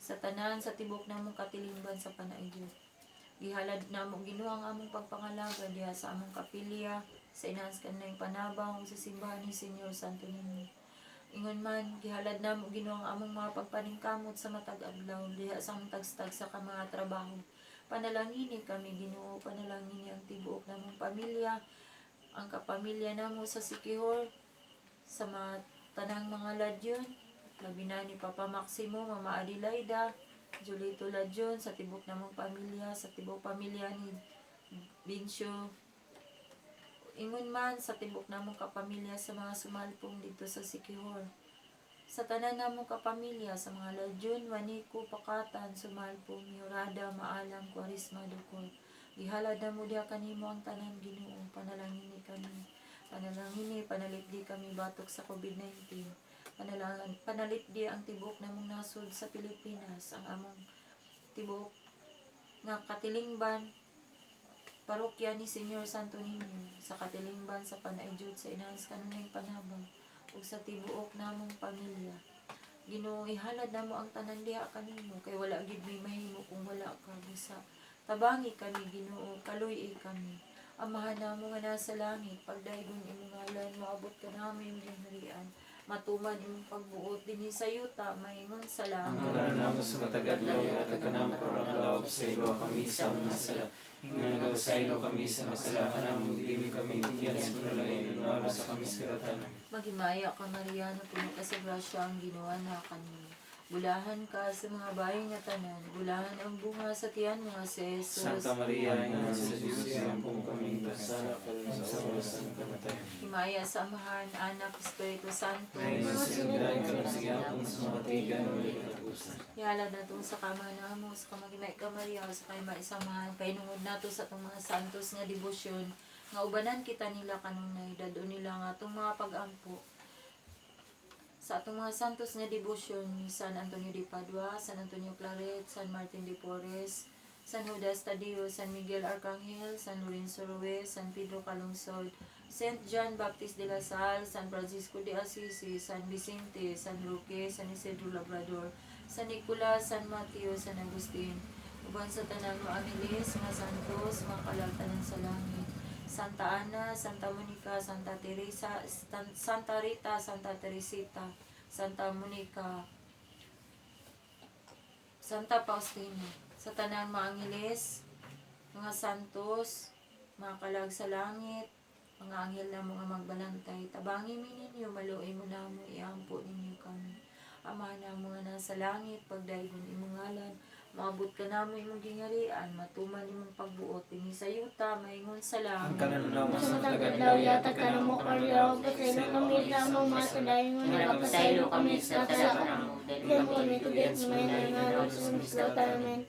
Sa tanan sa tibok namong katilingban sa panayjot. Gihalad namo Ginoo ang among pagpangalaga diha sa among kapilya sa inahan sa kanunayng panabang ug sa simbahan ni Senyor Santo Niño. Ingon man, gihalad namo Ginoo ang among mga pagpaningkamot sa matag adlaw diha sa among tagstag sa ka mga trabaho. Panalangini kami Ginoo, panalangini ang tibuok namong pamilya, ang kapamilya namo sa Sikihor, sa mga tanang mga ladyon, labi na ni Papa Maximo, Mama Adelaida, Julito Ladyon, sa tibok namong pamilya, sa tibok pamilya ni Bincio. Ingon man sa tibok namong kapamilya sa mga sumalpong dito sa Sikihor. Sa tanan namong kapamilya sa mga Ladyon, Waniko, Pakatan, Sumalpong, Miurada, Maalam, Quaresma, Dukol. Gihalad na mo diha kanimo ang tanan Ginoo, panalangini kami. Panalangini, panalipdi kami batok sa COVID-19. Panalipdi ang tibok namong nasod sa Pilipinas, ang among tibok nga katilingban parokya ni Senyor Santo Niño, sa katilingban sa Panayjud sa inahan sa kanunayng panabang ug sa tibuok namong pamilya. Ginoo, ihalad namo ang tanan diha kanimo kay wala gid may mahimo kung wala ka busa. Tabangi kami Ginoo, kaluy-i kami. Amahan namo nga nasa langit, pagdaygon imong ngalan, moabot ka namo imong gingharian. Matuman imong pagbuot dinhi sa yuta, maingon sa Ang langit. karan namo sa matag adlaw, ihatag ka namo karon adlaw, pasayloa kami sa among mga sala. Ingon nagapasaylo kami sa nakasala kanamo, dili kami itugyan sa panulay, hinualo sa kami sa kadautan. Maghimaya ka, Maria, na puno ka sa grasya ang Ginoo na kanimo. Bulahan ka sa mga bahay nga tanan, bulahan ang bunga sa tiyan mo nga si Jesus. Santa Maria, Ina sa Diyos, iampo kami kasala karon sa oras ng kamatayan. Himaya sa Amahan, Anak, Espiritu Santo. May sinugdan karon sa gihapon sa mga katigan walay katapusan. Ihalad nato sa kama namo, sa kamagimay ka Maria, sa kay maisamahan, pahinungod nato sa atong mga santos nga debosyon, nga ubanan kita nila kanunay, dad-on nila nga atong mga pag-ampo. Sa atong mga santos nga debosyon, San Antonio de Padua, San Antonio Claret, San Martin de Porres, San Judas Tadeo, San Miguel Arcangel, San Lorenzo Ruiz, San Pedro Calungsod, Saint John Baptist de la Salle, San Francisco de Assisi, San Vicente, San Roque, San Isidro Labrador, San Nicolas, San Mateo, San Agustin, uban sa tanang mga angeles, mga santos, mga kalagtanan sa langit. Santa Ana, Santa Monica, Santa Teresa, Santa Rita, Santa Teresita, Santa Monica, Santa Faustina, sa tanang mga angeles, mga santos, mga kalag sa langit, mga anghel na mga magbalantay, tabangi mi ninyo, maluoy mo namo, iampo ninyo kami. Ama na mga nasa langit, pagdaygon imong ngalan, maabot ka namo imong gingarian, matuman imong pagbuot dinhi sa yuta, maingon sa Ang langit. karan namo Sa sa matag matag adlaw, adlaw, ihatag ka namo karon adlaw, pasaylo kami sa among mga sala, ingon nagapasaylo kami sa nakasala kanamo, dili kami itugyan sa panulay, hinualo sa kami sa kadautan. Amen.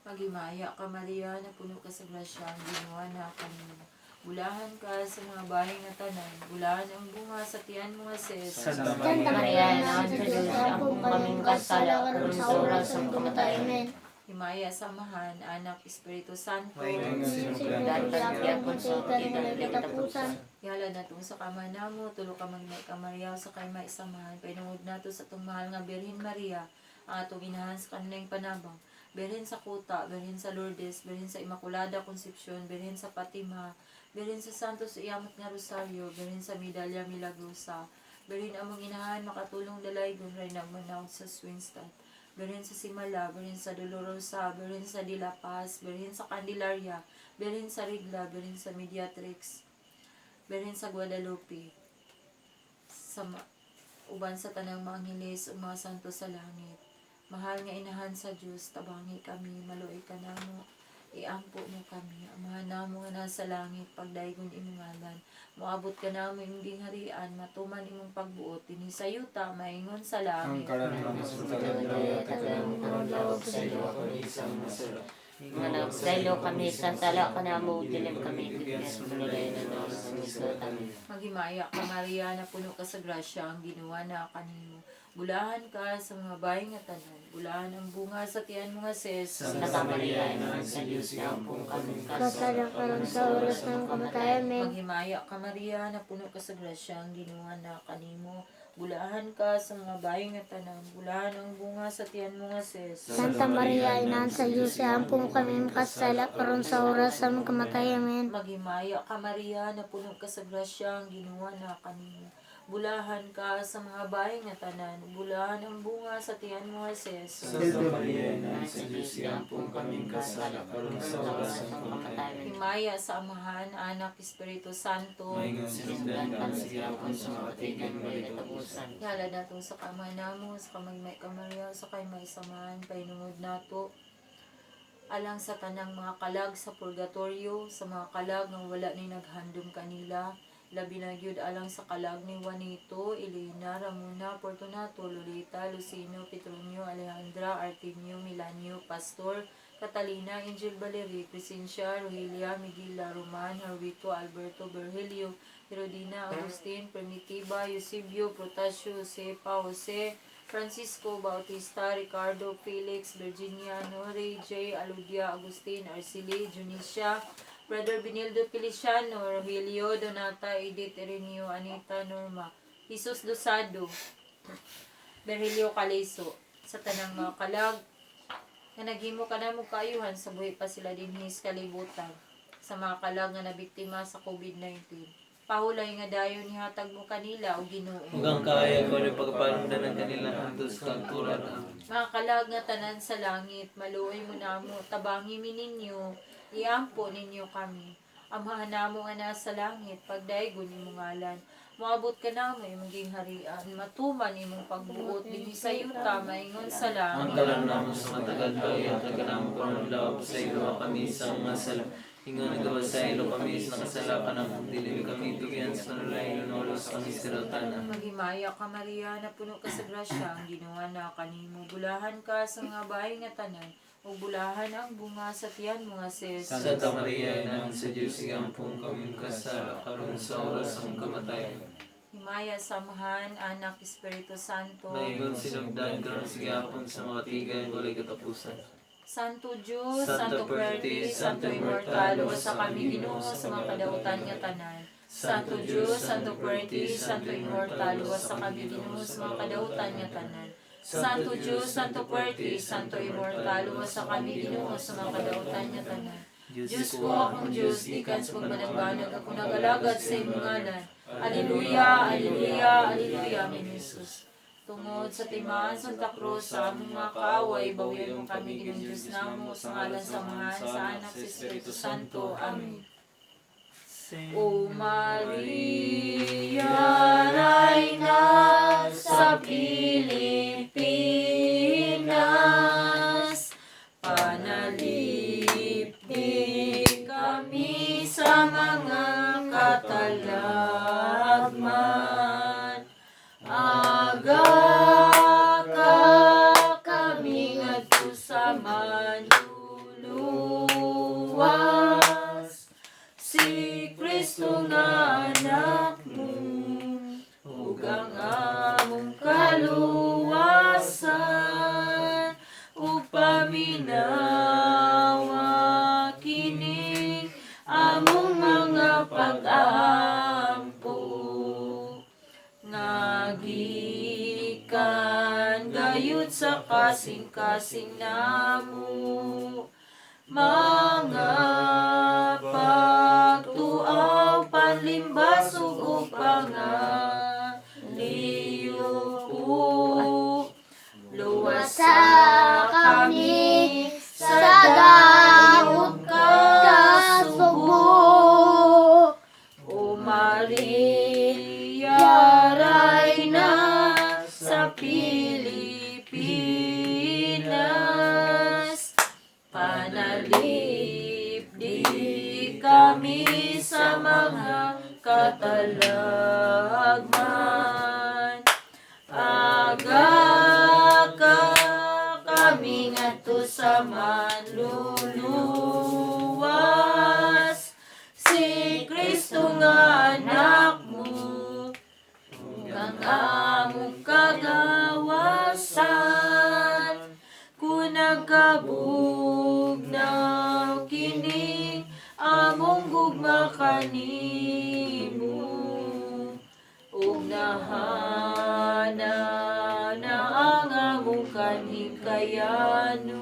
Maghimaya ka, Maria, na puno ka sa grasya, ang Ginoo na kanimo. Bulahan ka sa mga bahay nga tanan, bulahan ang bunga sa tiyan mo nga si Jesus. Santa Santa Maria, Maria, Ina Ina sa Diyos, ampo kaming kasala karon sa oras ng kamatayan. Amen. Himaya sa Amahan, Anak, Espiritu Santo. Maingon sinugdan Sinugdan karon gyapon sa katigan walay katapusan. Yala natong sa kama namo, tulo ka magmay ka Maria, sa kay maisamahan. Painungod nato sa atong mahal nga Birhen Maria, ang atong inahan sa kanunayng panabang. Birhen sa Kuta, Birhen sa Lourdes, Birhen sa Immaculada Concepcion, Birhen sa Fatima, Birhen sa Santos Iyamot nga Rosario, Birhen sa Medalya Milagrosa, Birhen among inahan makatulong dalaygon ray nagmanaw sa Swinstad. Birhen sa Simala, Birhen sa Dolorosa, Birhen sa De La Paz, Birhen sa Candelaria, Birhen sa Rigla, Birhen sa Mediatrix, Birhen sa Guadalupe, sa uban sa tanang mga angheles ug mga santo sa langit. Mahal nga inahan sa Dios, tabangi kami, maluoy ka namo, iampo mo kami. Amahan namo nga nasa langit, pagdaygon imong ngalan. Moabot ka namo imong gingharian, matuman imong pagbuot dinhi sa yuta, maingon sa Ang langit. karan namo sa matag adlaw, ihatag ka namo karon adlaw, pasayloa kami sa among mga sala. Nga nagpasaylo kami sa sala kanamo, dili kami itugyan sa panulay, hinualo sa kami sa kadautan. Maghimaya ka, Maria, na puno ka sa grasya, ang Ginoo na kanimo. Bulahan ka sa mga bahay nga tanan, bulahan ang bunga sa tiyan mo nga si Jesus. Santa Maria, Ina sa Diyos, ampo kami Kasala karon sa oras ng kamatayan. Amen. Maghimaya ka, Maria, na puno ka sa grasya, ang Ginoo na kanimo. Bulahan ka sa mga bahay nga tanan, bulahan ang bunga sa tiyan mo nga si Jesus. Santa Maria, Ina sa Diyos, ampo kami makasala karon sa oras ng kamatayan. Amen. Maghimaya ka, Maria, na puno ka sa grasya, ang Ginoo na kanimo. Bulahan ka sa mga bahay nga tanan, bulahan ang bunga sa tiyan mo nga si Jesus. Santa Maria, Ina sa Diyos, ampo kami kasala karon sa oras ng kamatayan. Himaya sa Amahan, Anak, Espiritu Santo. Maingon sinugdan karon sa gihapon sa mga katigan walay katapusan. Yala nato sa kama namo, sa kamagmay ka Maria, sa kay maisamahan, pahinungod nato. Alang sa tanang mga kalag sa purgatorio, sa mga kalag nga wala ni naghandom kanila, labi na gyud alang sa kalag ni Juanito, Elena, Ramona, Fortunato, Lolita, Lucino, Petronio, Alejandra, Artemio, Milanio, Pastor, Catalina, Angel Valerie, Crescencia, Rogelia, Miguel, Roman, Harvito, Alberto, Virgilio, Herodina, Agustin, Primitiva, Eusebio, Protasio, Josepa, Jose, Francisco, Bautista, Ricardo, Felix, Virginia, Nore, J. Aludia, Agustin, Arceli, Junicia, Brother Benildo Feliciano, Rogelio, Donata, Edith, Ireneo, Anita, Norma, Jesus Losado, Virgilio Caliso, sa tanang mga kalag nga naghimo kanamo kaayuhan sa buhi pa sila dinhi sa kalibutan, sa mga kalag nga nabiktima sa COVID-19. Pahulay nga dayon ihatag mo kanila o Ginoo. Ug ang kaayo ko ni pagpalungdan ang kanila hangtod sa kangturan. Amen. Mga kalag nga tanan sa langit, maluoy mo namo, tabangi mi ninyo, iampo ninyo kami. Amahan namo nga nasa langit, pagdaygon imong ngalan. Moabot ka namo imong gingharian, matuman imong pagbuot dinhi sa yuta maingon sa Ang langit. kalan namo sa matagad adlaw, ihatag ka namo karon adlaw, pasayloa kami sa mga sala. Ingon nagapasaylo kami sa nakasala kanamo, dili kami tugyan sa panulay, hinulos kami sa kadawatan. Amen. Maghimaya ka Maria, napuno ka sa grasya, ang Ginoo na kanimo. Bulahan ka sa mga bahay nga tanan, ug bulahan ang bunga sa tiyan mo nga si Jesus. Santa Maria, Inahan sa Diyos, igampong kaming kasala, karon sa oras ng kamatayan. Himaya sa Amahan, Anak, Espiritu Santo. Naigon sinugdan karon sa gihapon sa mga tigan walay katapusan. Santo Diyos, Santo Santo Fuerte, Fuerte, Santo Santo Immortal, Immortal, sa kami Ginoo sa mga kadautan nga tanan. Santo Diyos, Santo Fuerte, Santo Immortal, sa kami Ginoo sa mga kadautan nga tanan. Santo Diyos, Santo Fuerte, Santo Immortal, sa kami Ginoo sa mga kadautan nga tanan. Diyos ko akong Diyos, gikan sa pagbanagbanag ako nagalagad sa imong ngalan. Alleluia, Alleluia, Alleluia, Amen, Jesus. Tungod sa timaan Santa Cruz sa among mga kaaway, bawian mo kami, Ginoong Diyos namo, sa ngalan sa Amahan, sa Anak, sa Espiritu Santo. Amen. O Maria, Reyna sa Pilipinas, panalipdi kami sa mga katalagman. Aga ka kami ngadto sa manluluwas. Si Kristo nga anak mo, ug ang among kaluwasan, ug paminawa kining among mga pag-ampo nga gikan gayud sa kasing-kasing namo mga pagtuaw panlimbas ug pangaliyo luwasa kami sa daot kasubo. O Maria, Reyna sa Pilipinas, panalipdi kami sa mga katalagman. Aga ka kami ngadto sa manluluwas. Si Kristo nga anak mo, ug ang among kagawasan, kung nagkabugnaw kining among gugma kanimo, ug nahana na ang among kanhikayano.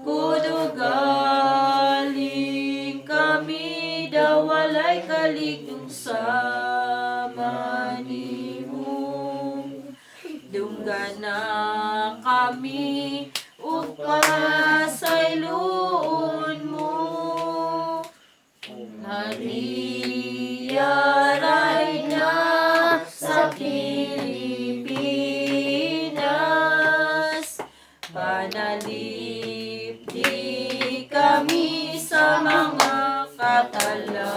Kuno galing kami daw walay kaligdong sama nimo. Dunggana kami ug pasayloon mo. Maria, Reyna sa Pilipinas, panalipdi kami sa mga katalagman.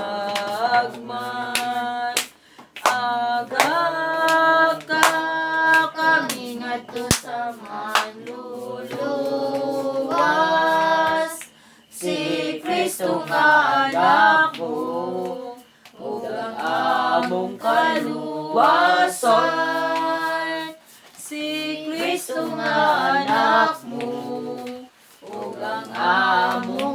Aga ka kami ngadto sa manluluwas. Si Kristo nga anak mo, ug ang among kaluwasan. Si Kristo nga anak mo, ug ang among